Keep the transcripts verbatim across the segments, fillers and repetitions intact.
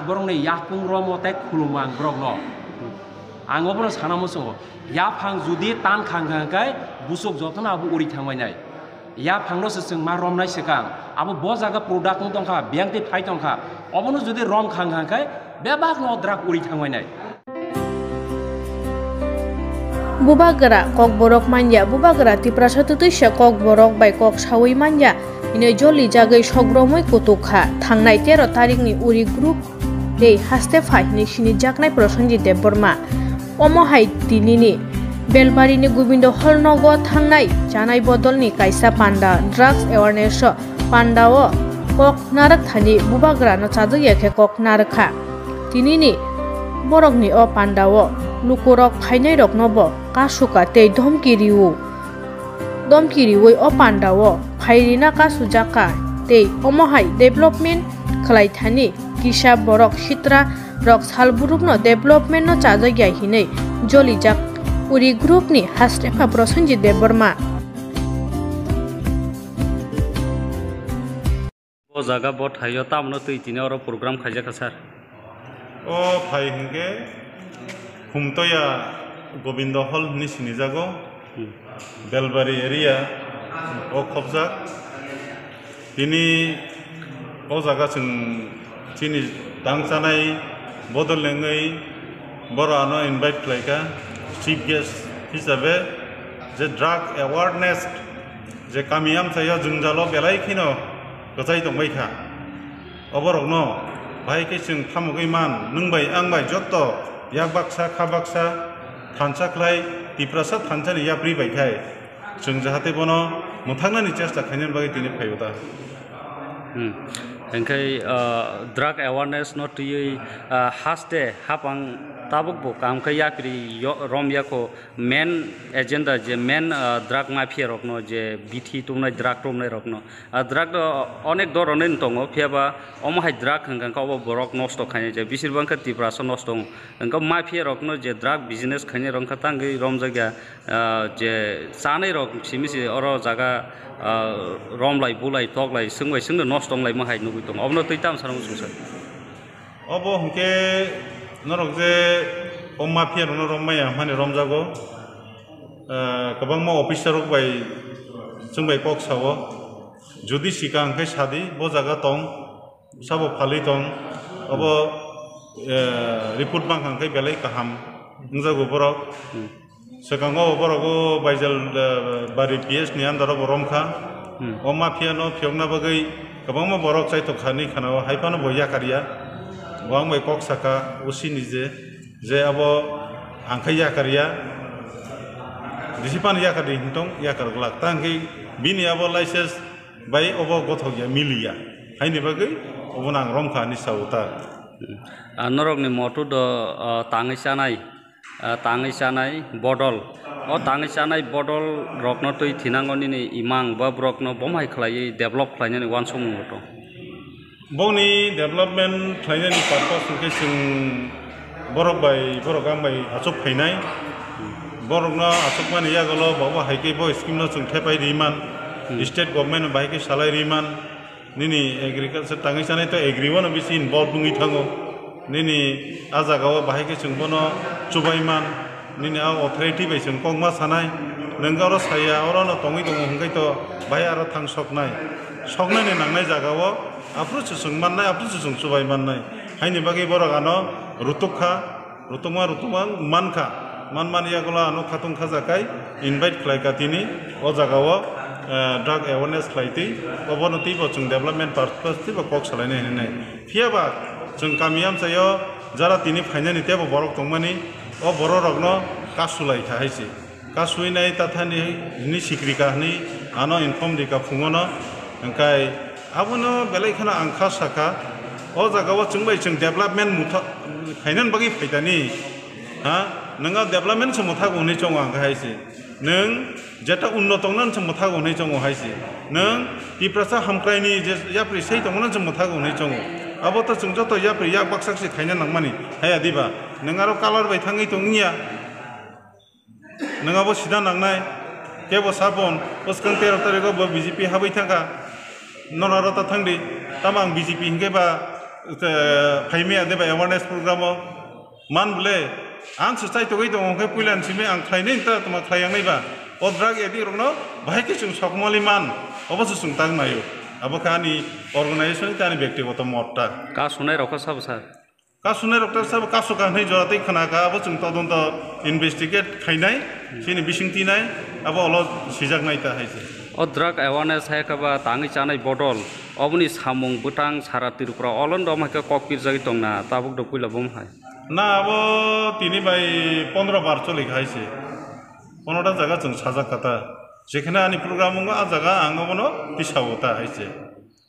Borokni yakung romo tei khulumang borokno. Ang obono sana muchungo. Yaphang judi tan khang khang khe busuk jotono abo uri thangbainai. Yaphangno se chwng ma romnai swkang. Abo bo jaga product wng tongkha, biyang tei phai tongkha. Obono judi rom khang khang khe bebakno drug uri thangbainai. Bubagra kokborok manya, bubagra Tiprasa twtwisa kokborok bai kok sawi manya, hinwi jolijagwi sogromwi kutuk kha. Thangnai tero tarikni uri group tei haste phai hinwi sinijaknai Prosenjit Debbarma. Omo hai tinini Belbarini Gobindo Hall nogo thangnai chanai bodolni kaisa panda, drugs awareness o pandao kok narwk thani bubagrano chajak ya khe kok narwk kha. Tinini borokni o pandao lukurok phainairoknobo kasuka tei dhomki rio. Dhomki riwi o pandao phairina kasujak kha tei omo hai development khlai thani kisa borok sitra rok salburukno development no chajak ya hinwi jolijak uri group ni hastepha Prosenjit Debbarma. O jaga bo thaio tamno twi tini oro program khaijak kha sir. O phai hinkhe Khumtoya Gobindo Hall hinwi sinijago. Hmm. Belbari area o khopjak. Tini o jaga chwng chini tang chanai bodol lengwi boro ano invite khlaikha chief guest hisabe je drug awareness je kami amchaio jwngjalo belai kheno kwchai tongbai kha. Oborokno bahai khe chwng thamogwi man, nwng bai ang bai jotto yak baksa kha baksa thansa khlai Tiprasa thansani yapri bai khai chwng jahate bono mwthangnani chesta khainani bagwi tini phaio ta. Hmm. Hinkhe, ah, drug awareness no twiwi, ah, haste hapang tabuk bo kaham khe yapri yo-, rom yakho. Main agenda je main, ah, drug mafia rokno je bithi tumnai, drug tumnai rokno. Ah, drug do onek doronwi tongo, phiya ba omo hai drug hwnkha khe obo borok nosto khainai je bisir bang khe Tiprasa nosto wngo. Hwnkhe mafia rokno je drug business khainai rok wngkha tangwi romjakya, ah, je chanai rok simi se oro jaga, ah, romlai bulai toklai swngbai swngno nosto wnglaima hai nugwi tongo. Obono twi tamo sana muchung sir. Obo hwnkhe norok je o mafia rokno rom maya hwnmani romjago. Ah, kwbangma officer rok bai chwng bai kok sao. Jodi sika hwnkhe sadi bo jaga tong, sabo phalwi tong. Obo, eh, report bangkha hwnkhe belai kaham wngjago borok. Hmm. Swkango borok o Baijal, eh, bari P S ni under o bo romkha. Hmm. O mafia no phiyokna bagwi kwbangma borok chaitok kha ni khana o, hai phano bo yakarya. Bo ang bai kok saka O C ni je, je abo ang khe yakarya. Bisi phano yakardi hintong, yakar glak. Ta hwnkhe bini abo license bai obo gothok ya, mili ya. Haini bagwi obono ang romkha hinwi sao ta. Ah, norokni moto do, ah, tangwi chanai. Ah, tangwi chanai bodol. O tangwi chanai bodol rokno twi thinango nini imang ba borokno bomhai khlaiwi develop khlainani uansukmung bo tong. Boni development khlainani purpose hwnkhe chwng borok bai, borok ang bai achuk phainai. Borokno achukmani yagulo bo, bo hai khe bo scheme no chwng thepai ri man, Hmm. State government no bahai khe salai ri man. Nini agriculture tangwi chanai to agri o no bisi involve wngwi thango. Nini a jaga o bahai khe chwng bono chubai man, nini a authority bai chwng kok ma sanai. Nwng oro saya, oro no tongwi tongo hwnkhe to bahai aro thang soknai. Soknai ni nangnai jaga o aphuru se chwng mannai, aphuru se chwng chubai mannai. Haini bagwi borok ano rutuk kha. Rutungma rutungma mankha, manmani yagulo ano khatung khajakai invite khlaika tini o jagao, eh, drug awareness khlaitwi, obono twibo chwng development purpose twibo kok salainai hinwi nai. Phiyaba chwng kami amchaio jara tini phainani teibo borok tongmani, o borok rokno kasulaikha hai se. Kasui nai tathani hwnwi sikrika hwnwi ano inform rika phungono. Hwnkhe abono belai kheno ang kha sakha, o jagao chwng bai chwng development mutha-, khainani bagwi phaitani, ha? Nwng o development se mwthago hwnwi chongo ang khe hai se. Nwng jeta unnoto wngnani se mwthago hwnwi chongo hai se. Nwng Tiprasa hamkraini je yapri sei tongmani se mwthago hwnwi chongo. Abo to chwng joto yapri yak baksa se khaina nangmani, haya diba? Nwng aro color bai thangwi tong wngya. Nwng abo sida nangnai, kebo sabon, bwskang tero tariko bo B J P habwi thangkha, nono aro ta thangdi, tamo ang B J P hinkhe ba Phaimaya de ba awareness program o man bole ang se chai togwi tongo, hwnkhe puila ni simi ang khlainai ta tongma khlai yang nai ba. O drug addict rokno bahai khe chwng sokmali man, obo se chwng tak naio. Abo khe ani organization tei ani bektigoto mot ta. Ka sunai rok kha sabo sir? Ka sunai rok ta sabo kasu ka hwnwi jora tei khna kha, abo chwng todonto investigate khainai, chini bising tinai, abo olo sijak nai ta hai se. O drug awareness hai khe ba tangwi chanai bodol, oboni samung bwtang sara Tripura olondo hai khe kok pirjagwi tongna, tabuk do puila bum hai. Na abo tini bai pondro bar choli kha hai se. Pondro ta jaga chwng sajak kha ta. Jekhane ani program wngo, a jaga ang obono tisao ta hai se.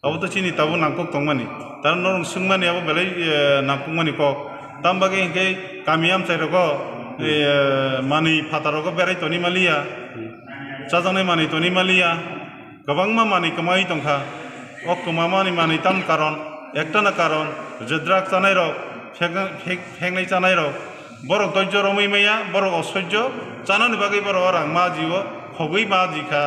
Abo to chini tabuk nangkuk tongmani. Taro norok swngmani abo belai, eh, nangkukmani kok. Tam bagwi hinkhe kami amchai rogo, eh, manwi phataro go berai toni maliya. Chajaknai manwi toni maliya. Kwbangma manwi kwmawi tongkha. O kwmamani manwi tam karon, ektana karon, je drug chanai rok, phek-, phek-, pheknai chanai rok. Borok doijjo romwi maya, borok osoijjo, chanani bagwi borok o rang ma jio, khogwi ma jikha,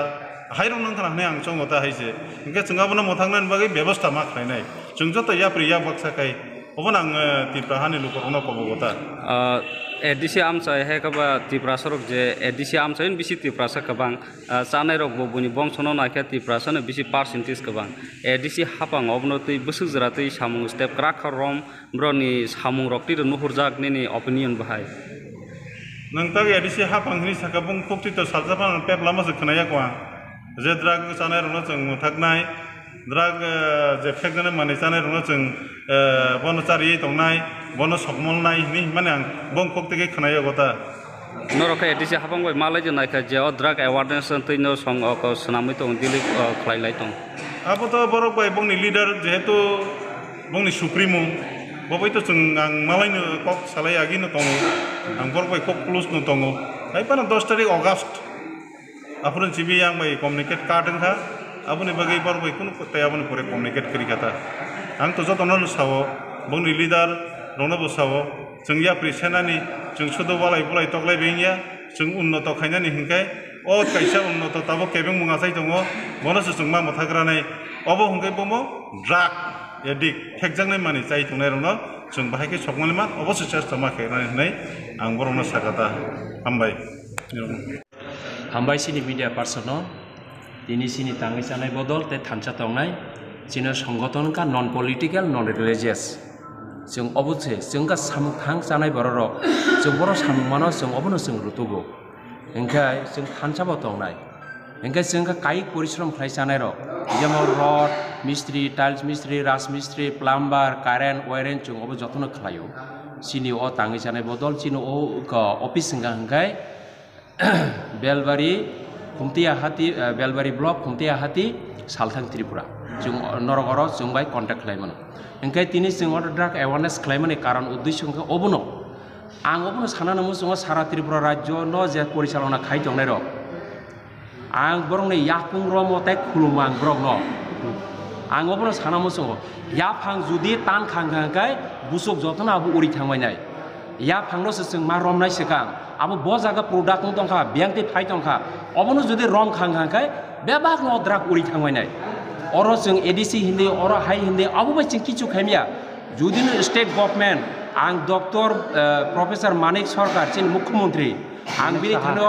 hairok nang khna hwnwi ang chongo ta hai se. Hinkhe chwng abono mwthaknani bagwi bebosta ma khlainai. Chwng joto yapri yak baksa khai, obono ang, eh, Tipra hani lukurokno kobogo ta. Ah, A D C amchai hai khe ba Tiprasa rok je A D C amchai bisi Tiprasa kwbang, ah, chanai rok bo buini bongsono naikhe Tiprasa no bisi percentage kwbang. A D C hapang obono twi bwswk jora twi samung step kwrak kha rom, Borokni samungrok twi rw nuhurjak nini opinion bahai? Nwng tak A D C hapang hwnwi sakha, bung khuktwi to salsa phano pep lama se khwnaya kho ang. Je drug chanai rokno chwng mwthaknai, drug, eh, je phekjani manwi chanai rokno chwng, eh, bono chariwi tongnai, bono sokmolnai hwnwi himani ang bung khuktwi khe khwnaya kho ta. Norok khe A D C hapang bai malai je naikha je o drug awareness twi no song o ko swnamwi tong, delete, o, khlai lai tong. Abo to borok bai bongni leader, jehetu bongni supremo, bo bai to chwng ang malai no kok salai agi no tongo, ang borok bai kok close no tongo. Hai phano dos tarik August, aphuru chibi yang bai communicate card wngkha, aboni bagwi borok bai kunu tei aboni pore communicate kwrwi kha ta. Ang to jotono no sao, bongni leader rokno bo sao, chwng yapri senani, chwng sudu walai bulai toklai bengya, chwng unnoto khainani hinkai, o kaisa unnoto tabuk kebengmung achai tongo, bono se chwng ma mwthakranai. Obo hwnkhe bomo drug addict, phekjaknai manwi chai tongnai rokno chwng bahai khe sokmani man, obo se chesta ma khe nai hwnwi ang borokno sakha ta. Hambai. Hambai chini media person no, tini chini tangwi chanai bodol tei thansa tongnai, chini songgoton wngkha non political, non religious. Chwng obo se, chwng wngkha samung thang chanai borok rok, chwng borok samung mano, chwng obono chwng rutugo. Hinkhe chwng thansa bo tongnai. Hinkhe chwng kha kayik porishrom khlai chanai rok, jemon rod mistri, tiles mistri, raj mistri, plumber, current, wiring chwng obo jotono khlaio. Chini o tangwi chanai bodol, chini o, o office wngkha hinkhe Belbari, Khumtiya Hati, eh, Belbari block, Khumtiya Hati, Salthang Tripura. Chwng norok oro chwng bai contact khlai mano. Hinkhe tini chwng oro drug awareness khlai mani karon uddesho hinkhe obono. Ang obono sana nangmung chwng o sara Tripura rajyo no je porichalona khai tongnai rok. Ang borokni yakung romo tei khulumung ang borokno. Ang obono sana muchungo. Yaphang judi tan khang khang khe busuk jotono abo uri thangbainai. Yaphangno se chwng ma romnai swkang. Abo bo jaga product wng tongkha, biyang tei phai tongkha. Obono judi rom khang khang khe bebakno o drug uri thangbainai. Oro chwng A D C hindi, oro hai hindi, abo bai chwng kichu khaimya. Judino state government, ang Doctor, eh, Professor Manik Sarkar, chini mukhyamantri, ang bini thani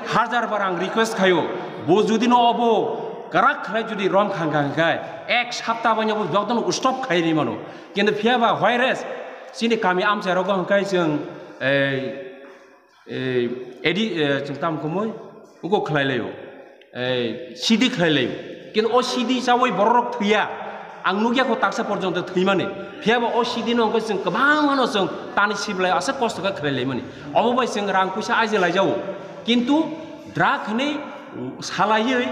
hajar bar ang request khaio, bo judino obo kwrak khlai judi rom khang khang khai, ek sapta baino bo jotono stop khai ri mano. Kintu phiya ba virus chini kami amchai rogo hwnkhe chwng, eh, eh, edi, eh, chwng tamo khumui ugo khlai laio, eh, C D khlai laio. Kintu o C D chawi borok rok thwiya, ang nukya kho taksa porjonto thwimani. Phiya ba o C D no hwnkhe chwng kwbangma no chwng tani siblai aswk kosto khe khlai laimani. Obo bai chwng rang puisa aji laijao. Kintu drug hwnwi salaiwi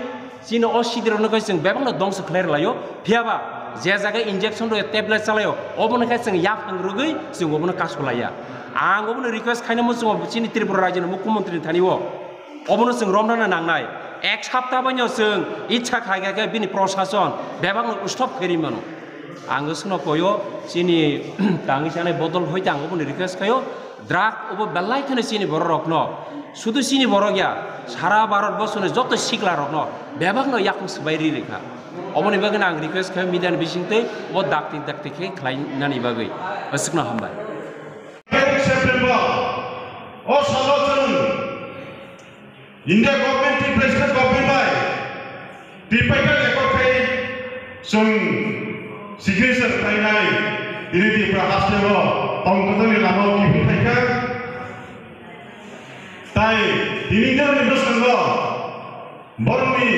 chini o C D rokno khe chwng bebakno dongso khlai rwlaio. Phiya ba je jaga injection rw tablet chalaio, obono khe chwng yaphang rwgwi chwng obono kasu laiya. Ang obono request khainai muchungo chini Tripura rajyoni mukhyamantri ni thani o. Obono chwng romnano nangnai. Ek sapta baino chwng ichha khai kha khe bini prosason bebakno stop khairi mano. Ang swkno koyo chini tangwi chanai bodol hoite ang oboni request khaio. Drug obo belai kheno chini borok rokno, sudu chini borok ya, sara Bharat borsoni joto sikla rokno bebakno yakung swbai ri rikha. Oboni bagwi ang request khe media ni bisingtwi obo dakti dakti khe khlai nani bagwi. Aswkno hambai. September o salo chwng India government, Tripura state government bai tripartite accord khai chwng signature khlainai, tini Tripura haste o tongthokni lama o kiphil phaikha. Tai tini India ni bwskango borokni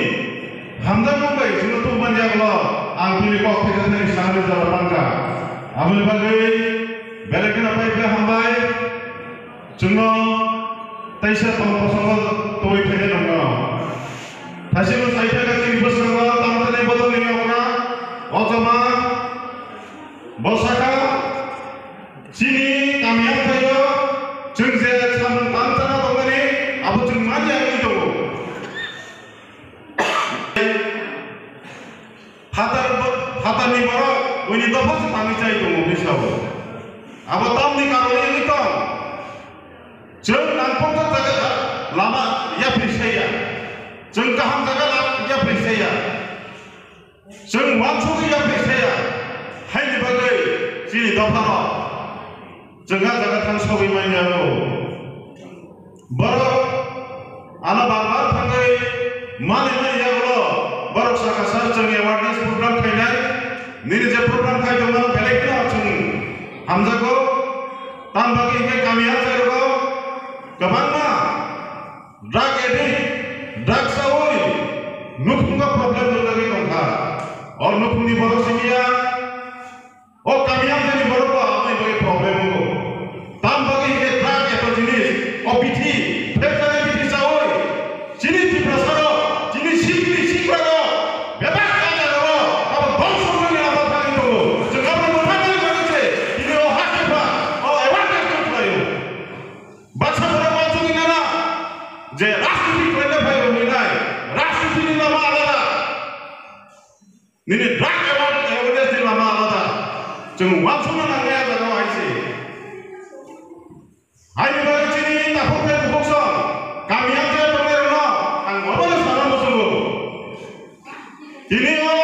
hamjakmung bai chwngno tubumani yagulo ang tini kok thaijaknai sanani jora pankha. Aboni bagwi belai kheno pai khe hambai. Chwngno teisa tong bosongo twi khainai nokno. Thaisingno sai khe chini bwskango tamo tani bodolni okra, o joma, bwsakha, chini kami amthaio, chwng je samung tang chana tongmani, abo chwng manya wngwi tongo. Phatar bo-, phatarni borok buini dopha se tangwi chai tongo hwnwi sao. Abo tamni karon wngwi tong? Chwng nangkukjak jaga lama yapri saya. Chwng kaham jaga la-, yapri saya. Chwng uansugwi yapri saya. Haini bagwi chini dopharok chwng a jaga thang sogwi manya o. Borok ano bar bar thangwi mani mani yagulo borok saka sar chwng awareness program khainai. Nini je program khai tongmano belai kheno chwng hamjago. Tam bagwi hwnkhe kami amchai rogo kwbangma drug addict, drug chawi nukhungo problem rwjagwi tongkha. O nukhungni borok simiya. O kami amchaini borok bo aboni bagwi problem wngo. Tam bagwi hwnkhe drug eto jinis, o bithi, phekjagwi bithi chawi, chini Tiprasarok, chini sikni sikrarok, bebak kajagao abo dongso wngmani lama thangwi tongo. Chwng abono mwthangwi bagwi se tini o hakhe pha, o awareness no khlaio. Baksa borok uansugwi nana je rajniti khlaina phaio hwnwi nai, rajnitini lama alada. Nini drug aware-, awareness ni lama alada. Chwng uansukna nangnai a jagao hai se. Haini bagwi chini takhuk tei bukhuk song, kami amchai tongnai rokno ang obono sana muchungo. Tini o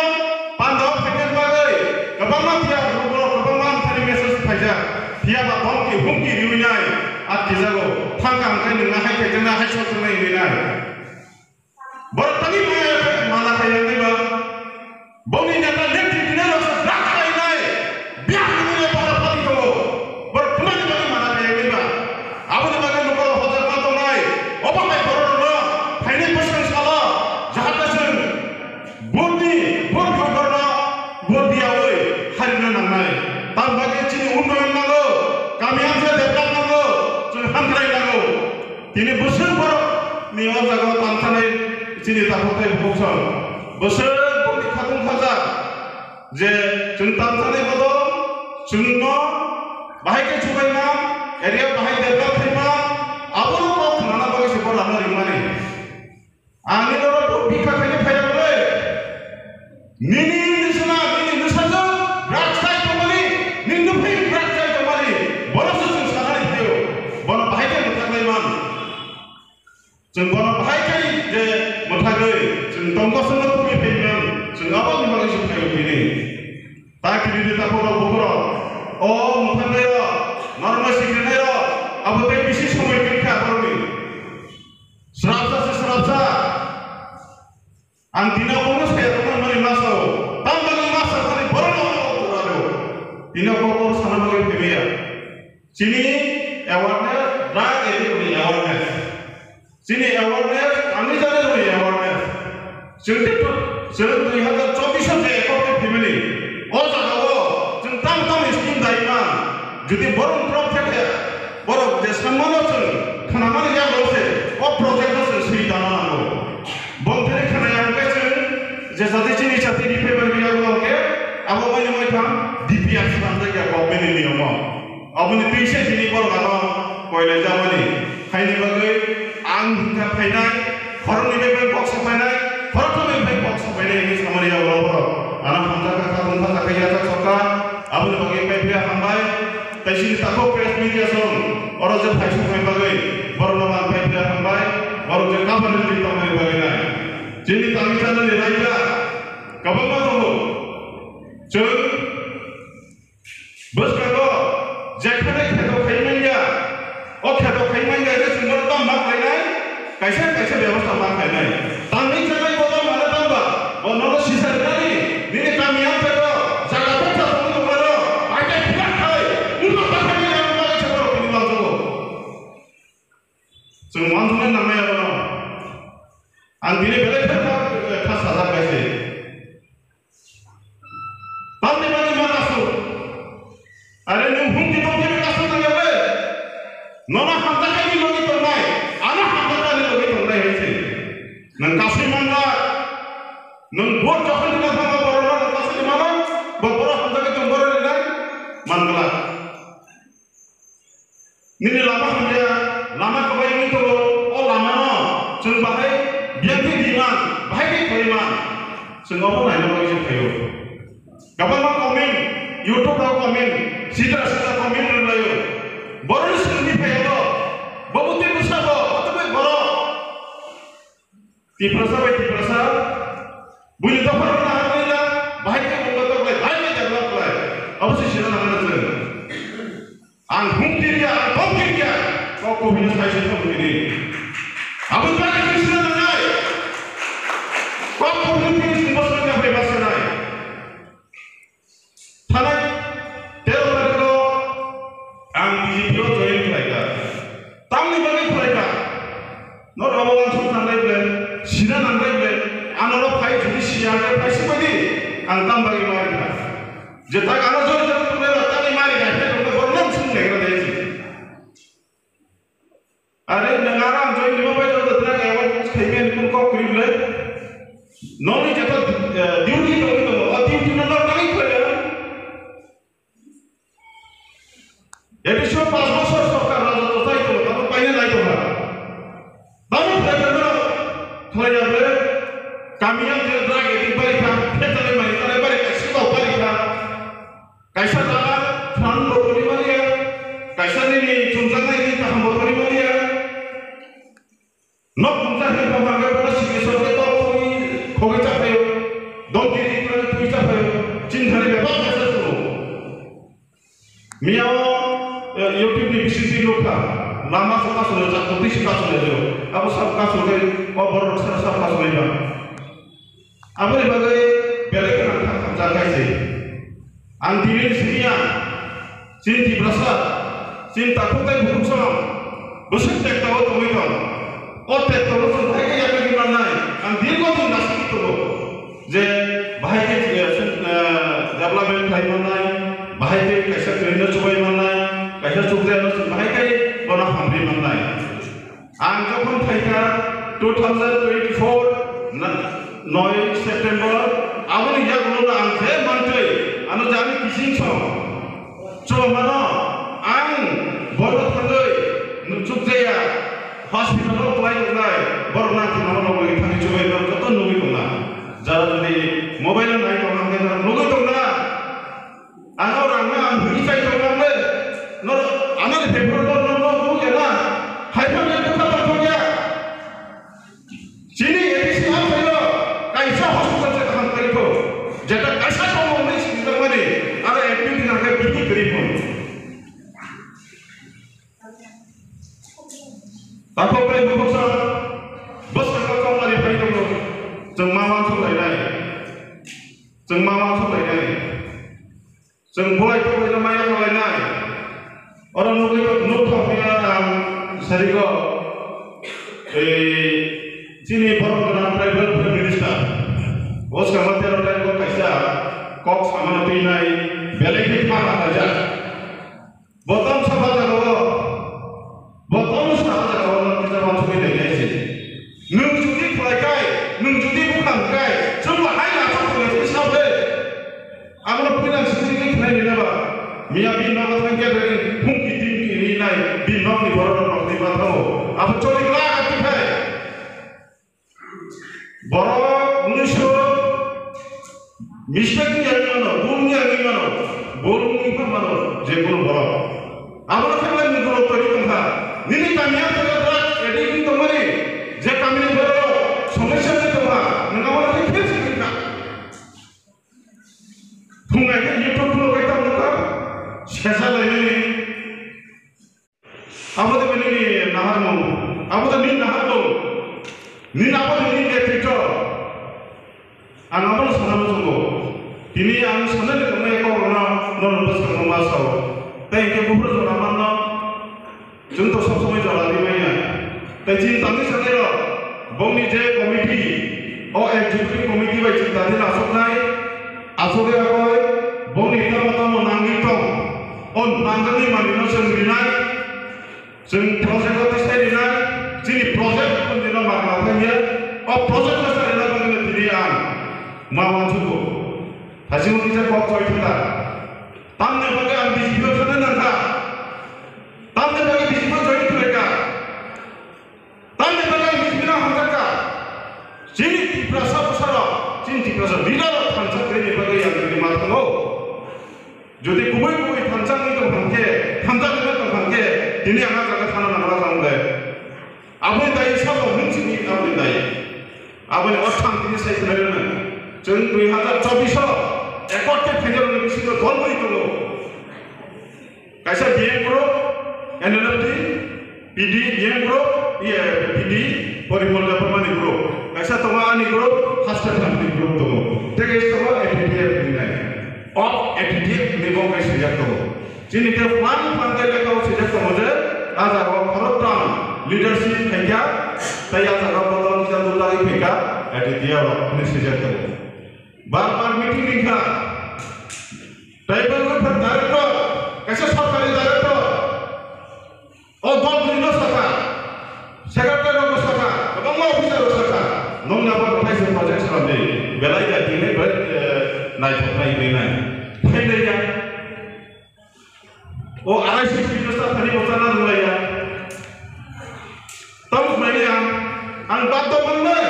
pandao phainani bagwi kwbangma phiya borok kwbangma amthani message phaijak. Phiya ba bomki humki riwi nai atkijago. Thangka hwnkhe nwng ahai khaijaknai, ahai sokjaknai hwnwi nai. Borok tangwi maya khe mana khaiyangwi ba. Boni neta netriti nai rok se drug khainai. Biya hwnwi le para pati tongo. Borok tmani bagwi mana khaiyangwi ba. Aboni bagwi nokoro hojak ma tongnai. Obo hai borok rokno phainai bwskang salo jahate chwng vote ni, vote ni borokno vote diyawi harina nangnai. Tam bagwi chini unnoyon nango, kami amsa develop nango, chwng hamkrai nango. Tini bwswk borok ni o jaga o tangthanai chini takhuk tei bukhuk song. Bwswk boni khatung khaja je chwng tangthanai bodo chwngno bahai khe chubaima, area bahai develop khaima, abono kok khnana bagwi se borok ano ringmani. Ani norok bo bikha khaini phaiya bole. Nini nisana, nini nisajwk, drugs chai tongmani, nini nuphung drugs chai tongmani, bono se chwng sanani phaio, bono bahai khe mwthangwi man. Chwng bono bahai khe je mwthangwi, chwng tongkosongno tubui phai man, chwng aboni bagwi se phaio tini. Ta kiri de ta borok bukhurok, o mwthangwi rok, norokno sikrinai rok, abo tei bisi somoi kwrwi kha borokni. Srapsa se srapsa. Ang tino kongno saya tongmani masa o. Tam bagwi masa mani borok no o tura do. Tino kokor sana bagwi phemaya. Chini awareness, drug addict ni awareness. Chini awareness, kami jani rokni awareness. Chwng tei to, chwng dui hazar chobbish o je ekor khe phemani. O jaga o chwng tam tam scheme dai man. Jodi borok drop khe khe, borok je sammano chwng khnamani yago se, o project no chwng swi dana nango. Bongthani khnaya hwnkhe chwng je jati chini jati ri phaibar biya hwnkhe, abo bai nungwi thang D P R swnamjak ya government ni niyomo. Aboni twi se chini borok ano koilai jamani. Haini bagwi ang hwnkha phainai, khoroknwi bai bai box phainai, khorokthumwi bai box phainai hwnwi samani yago borok. Ano hamjakha kha, bumkha jakha yachak sokha, aboni bagwi pai phiya hambai. Tei chini takhuk press media song. Oro je phaisuk hai bagwi borokno man pai pya hambai, borok je kabani twi tongmani bagwi nai. Chini tangwi chanani raida kwbangma tongo. Chwng bwskango jekhane kheto khai manya, o kheto khai manya je chwng borok tamo ma khlainai, kaisa kaisa bebosta ma khlainai. Tangwi chanai boda mane tamba, o nono sisa rinani, nini kami amchago, jaga boksa tongwi tongmano, aita philak khai, ulo takhani yang bagwi se borok tini manjago. Chwng manthoknai nangnai abono. Ang tini belai khe kha, kha sajak kaise. Tamni bagwi ma kasu. Are nwng hum di tong khe kasu nang yabe. Nono hamjakani logi tongnai, ano hamjakani logi tongnai hai se. Nwng kasui mangla. Nwng bor jokhon dina thangma borok no nwng kasui mano, bo borok hamjakani tong borok rinai mangla. Nini lama hamya, lama kwbai wngwi tongo, o lamano chwng bahai biyang khe di man, bahai khe khlai man, chwng obo naina bagwi se phaio. Kwbangma comment, YouTube rok comment, sida sida comment rwlaio. Borokni swngni phaiya bo, bo bwtwi bwsa bo, bo tongwi borok. Tiprasa bai Tiprasa, buini dophar rwna hapnai na, bahai khe mungla toklai, bahai khe develop khlai. Abo se sina nangmani chwng. Ang hum kiriya, ang tom kiriya, kok ko bini sai se thang kiri. Abo bagwi khe sina nangnai. Kok ko bini khe sina bosong ya bai basa nai. Thanai tero tarikh o ang B J P o join khlaikha. Tamni bagwi khlaikha? Norok abo uansuk nangnai ble, sina nangnai ble, anorok phai judicial de phai sibadi, ang tam bagwi ma rikha. Je tak ano join join tongnai ba tani ma rikha, khe tongkha borok nang sung naigra de si. Are nwng aro ang join lima bai joto drug awareness khaimani kung kok kwrwi ble. Nokni jeto, eh, duty tongwi tongo, o duty no nok tangwi khlai ya. Ebisio pas bosor sorkar raja totai tongo, tamo paina nai tongo. Tamo khlai ya no, khlai ya ble, kami yang je drug addict bari kha, phetalai mari talai bari kha, sikau bari kha. Kaisa jaga phan bo toni maliya, kaisa nini chumjaknai ni kaham bo toni maliya. Nok chumjak ni kaham bo toni maliya, signature khe tok toni khogwi chaphaio, dongkiri toni twi chaphaio, chinthani bebak kaisa chwlo. Miyao, eh, YouTube ni bisingtwi nukha, lama se kasu le chakko twi se kasu le jeo. Abo sab kasu le, o borok sab kasu le ba. Aboni bagwi belai kheno ang kha khamjak khai se. Ang tini simi ya, chini Tiprasa, chini takhuk tei bukhuk song, bwswk tekta o tongwi tong. O tekta o chwng bahai khe yakni mannai, ang dirgo din dasiki tongo. Je bahai khe, eh, development khlai mannai, bahai khe kaisa train no chubai mannai, kaisa chukjaya no chwng bahai khe bono hamri mannai. Ang jokhon phaikha two thousand twenty-four na, noi September, aboni yagulo ang je mantwi ano jani kising song chwmano ang borok thangwi nukchukjaya hospital o kwlai tongnai borok nang thangma nogwi thangwi chubai borok joto nugwi tongna. Jara jodi mobile o nai tongna hwnkhe norok nugwi tongna. Ano rangno ang hwnwi chai tongkha le, norok ano ni before no, no, no, no, ya na. Hai phano bwkha tongthok ya. Chini A D C amchaio kaisa hospital se kaham kwrwi kho. Jeta kaisa tongo hwnwi sinijakmani, aro admit wngkha khe bini kwrwi kho. Takhuk tei bukhuk sa bwskango chongmani phai tongo. Chwng ma uansuk lainai. Chwng ma uansuk lainai. Chwng bolai tonglaino maya kalainai. Oro nugwi nukthok phiya ang sarigo. Ei chini borok gwnang tribal welfare minister. Bwskango tero tarikgo kaisa kok samano twinai belai khe kha kalaijak. Bo tamo saba jagao, bo tamo saba jagao no kisa wansugwi nainai se. Nwng jodi khlai kai, nwng jodi bukhang kai, chwng bo hai achuk khlai se sabo de. Abono puinang simi ni khlai ni naba. Miya bini nogo thang khe ring, hum ki tim ki ri nai, bini nok ni borok rok ni ma thango. Abo choli kla ka tikhai. Borok wngwi se mistake wngya wngwi mano, bul wngya wngwi mano, bul wngwi pha mano, je kunu borok. Abono khe bai ni dolo tori tongkha. Nini kami ang tongkha drugs addict wng tongmani, je kamini borok somosya wngwi tongkha, nwng abono khe khe simi kha. Phungai khe YouTube phunuk khe tamo kha, sesa lainani. Abo de nini naharmung, abo de nini naharmung, nini abo de nini netrito. Ang abono sana muchungo. Tini ang sanani tongmani kokrokno norok bwskangno ma sao. Tei hwnkhe buphuru jora manno chwng to sob somoi jora rwi manya. Tei chini tangwi sanairok bongni je committee, o executive committee bai chwng tangwi aswknai, aswk ya koi bongni tamo tamo nangwi tong, o nangjaknai manwino chwng rinai. Chwng project o tisai rinai, chini project bini no ma ma thangya, o project no sai rina bagwi no tini ang ma wansukgo. Thaichimo kisa kok choi thangkha. Tamni bagwi ang B J P o thangna nangkha. Tamni bagwi B J P o join khlaikha. Tamni bagwi ang B J P no hamjakha. Chini Tiprasa bwsarok, chini Tiprasa leader rok thansa khlaini bagwi ang tini ma thango. Jodi kubui kubui thansa wngwi tong kha khe, thansa wngwi tong kha khe, tini ang a jaga thana nangla tong le. Aboni dai sabo hwn sini aboni dai. Aboni orthang tini sai khwnai rwna. Chwng dui hazar chobbish o ekot khe phainai rwna bisingo dol bui tongo. Kaisa B M group, N L F T, P D, B M group, iye, P D, Porimol Debbarmani group. Kaisa tongo ani group, Haste Thamni group tongo. Tei kaisa tongo A T T F hinwi nai. Of A T T F hinwi bo wngkha swijak tongo. Chini khe phang phang khe lekha o swijak tongo je, a jaga o khoroktham leadership khaikha, tei a jaga o bodol kisa dulagwi phaikha, A T T F rok hinwi swijak tongo. Bar bar meeting ringkha. Tei bar bar director, kaisa sorkari director. O dol bwrwi no sakha, secretary rok no sakha, kwbangma officer rok sakha, nokni abo kaisa project swnamdi, belai ya tini belai, eh, naithoknai hinwi nai. Phailaiya. O arai six minister thani bo chana rwlaiya. Tamo khlaini ang, ang baddo mangnai.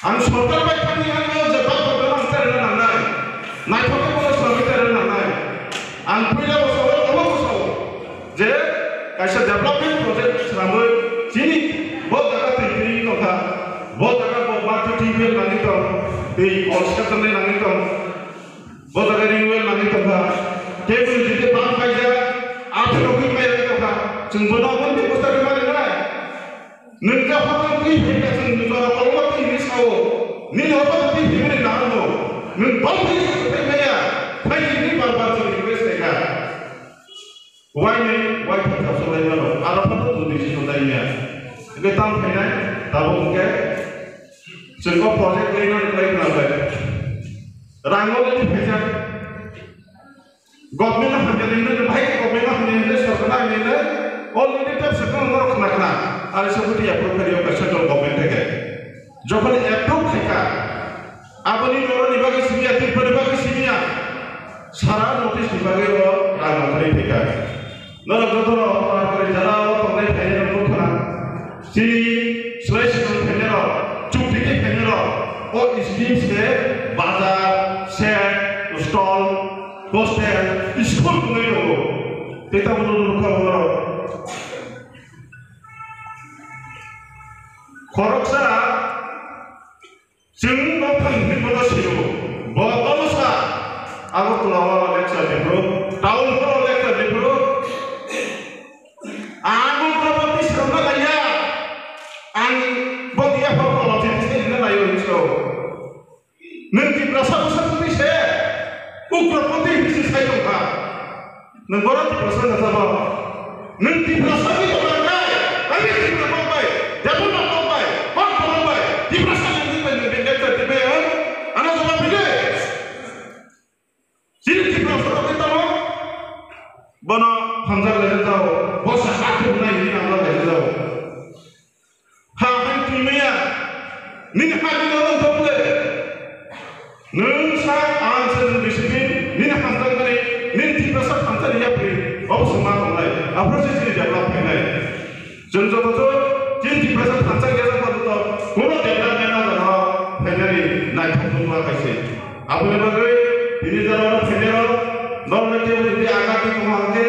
Ang sorkar bai thangwi ang o je bak bak ang charina nangnai. Naithok khe bono swnamwi charina nangnai. Ang puila bo sao, obo bo sao. Je kaisa development project swnamwi chini bo jaga twi twi tongkha. Bo jaga bo math tubewell nangwi tong, tei kol secha nangwi tong. Bo jaga ring well nangwi tongkha. Tei bini jiti bang paijak, aphuru hui paijak tongkha. Chwng bono omono bebosta rwma rwnai. Nwng kha phatang twi phaikha chwng jora kolokma twi hinwi sao. Nini obo twi himani naharno. Nwng bang twi sa twi maya. Phaidi hinwi bar bar chwng request khaikha. Wainwi waitham chapsa lai mano. Aro phatang twi twi si tonglaimya. Hwnkhe tamo phainai, tabuk hwnkhe chwng o project lainani khlai khna bai. Rang already phaijak. Government no hamya ringna, bahai government no hamya ringna, sorkar no hamya ringna, already tep se kono norok khna khna. Ari se buti approve khario ka central government theke. Jokhon approve khaikha, aboni norok ni bagwi simiya, Tripura ni bagwi simiya, sara North East ni bagwi o rang rok khlai phaikha. Norok jotono o Tripura ni jara o tongnai phainai rok nukha. Chini slai swkang phainai rok, chukti khe phainai rok, o scheme se bazar, shed, stall, hostel, school tongwi tongo. Tei tabukno nukha borok. Khoroksa chwng nokphang hinwi bono sio. Bo omosa Agartala o lecture di phuru, town hall o lecture di phuru. Ang ugroboti swnamna laiya. Ang boni yaphang kolom se twi se rwna laio hinwi sao. Nwng Tiprasa bwsa twi se ugroboti hinwi se sai tongkha. Nwng bono Tiprasa wngkha sabo. Nwng Tiprasa wngwi tongkha khe, ani Tripura kok bai, Debbarma kok bai, kok borok bai, Tiprasa wngwi bai nwng bini lecture twi bai ang, ano jawab rwdi. Chini Tiprasa rok khe tamo bono hamjak lai jao, bo sa ha thumnai hinwi hamjak lai jao. Ha hai twi maya, nini ha nini oro thok le. Nwng sa ang se nwng discipline, nini hamjak mani, nini Tiprasa hamjak ni yapri, obo se ma tongnai, aphuru se chini develop khainai. Chwng joto chini Tiprasa thansa gaya joto, kono development na jana phainani naithok nukma kaise. Aboni bagwi tini jora phainai rok Norokno kebo jodi agat di tong hangke,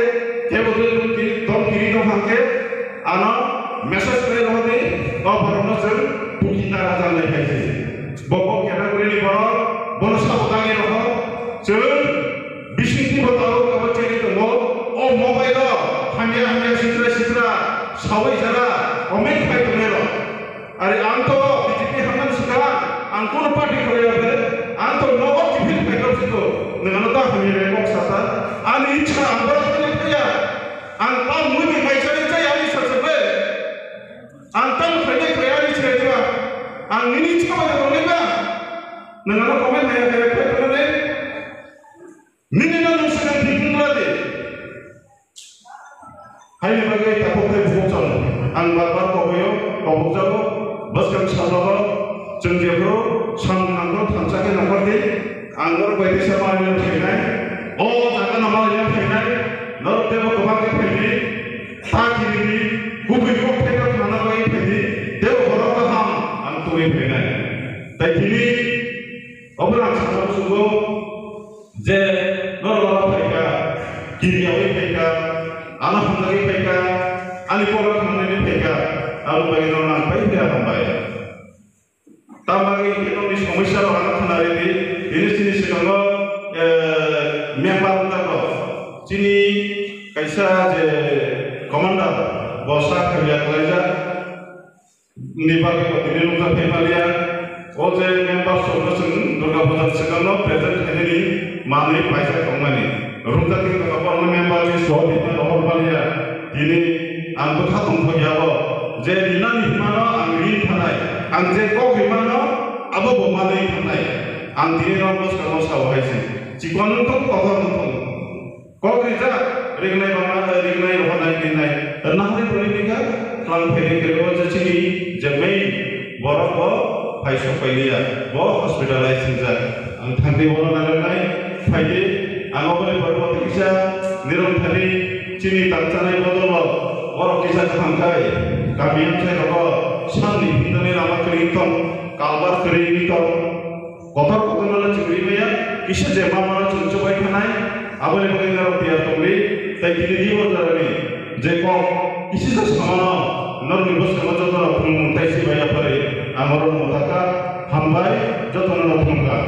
kebo jodi dom kiri, dom kiri tong hangke, ano message khlai rohor di, o borokno chwng buki narajan lai khaisi. Bo bo category ni borok, bono sabo tangwi rohor, chwng bisingtwi bo tabuk abo chengwi tongo, o mobile o hamya hamya sitra sitra sawi jara comment khai tongnai rok. Are ang to B J P hamnani swkang, ang kono party khoroi ya be, ang to nogo kiphil phaikar siko, nwng ano ta hamya bai kok sata, ani ichha ang boro thangwi phaiya, ang ta mui bai mai chari chai ani sachakle, ang ta mui khainai khlai ani chai diba, ang nini ichha bai tongnai ba, nwng ano comment haya haya khai tongnai, nini no nwng swkang thik wngla di. Haini bagwi takhuk tei bukhuk chwng ang bar bar koboio, kobokjago, bwskang salrogo chwng jephru samung nangkuk thansa khe nongkhor di, ang norok bai teisa manwi phainai, o jaga no manwi phainai, norok teibo kwbang khe phai di, ta kiri di, kubui kok phai khe thangna bagwi phai di, teibo borok kaham ang tubui phainai. Tai tini obo ang sana muchungo, je norok lama phaikha, kiriyawi phaikha, ano hamjagwi phaikha, ani borok hamnani phaikha, abo bagwi norok ang pai phaikha hambai. Tamni bagwi khe nokni somosya rok ano khna ridi, bini sini swkango, eh, member wngjago, chini kaisa je commander, bo sak hamya khlaijak. Ni bagwi bo tini nukjak thai maliya. O je member sokno chwng Durga Puja ni swkangno present khainani manwi paijak tongmani. Rwngjakni kaka borokno member ni sohor himna rohor maliya. Tini ang bwkha tongthok ya bo. Je rinani himano ang ri thanai. Ang je kok rimano abo bo manwi thanai. Ang tini no bwskango sao hai se. Chikon wngthok, kotor wngthok. Kok rijak, ringnai bangma, ringnai rohornai ringnai. Nahari pori bikha, tlang pheri kre o je chini je main borok bo phai sok pailiya, bo hospitalize wngjak. Ang thangwi bono nailainai, phaidi, ang oboni pore bo kisa nirom thani chini tangchanai bodol o, borok kisa kaham khai, kami amchai rogo, samni himnani lama kwrwi tong, kalbar kwrwi tong. Kotor kotor no chwngri maya, kisa je ma mano chwng chubai thanai, aboni bagwi norok tiyar tongdi, tai tini ni bo jorani je kok kisa je samano norokni bwskango jotono phunukmung tai si bai yaphari, ang oro motaka hambai jotono no phunukha.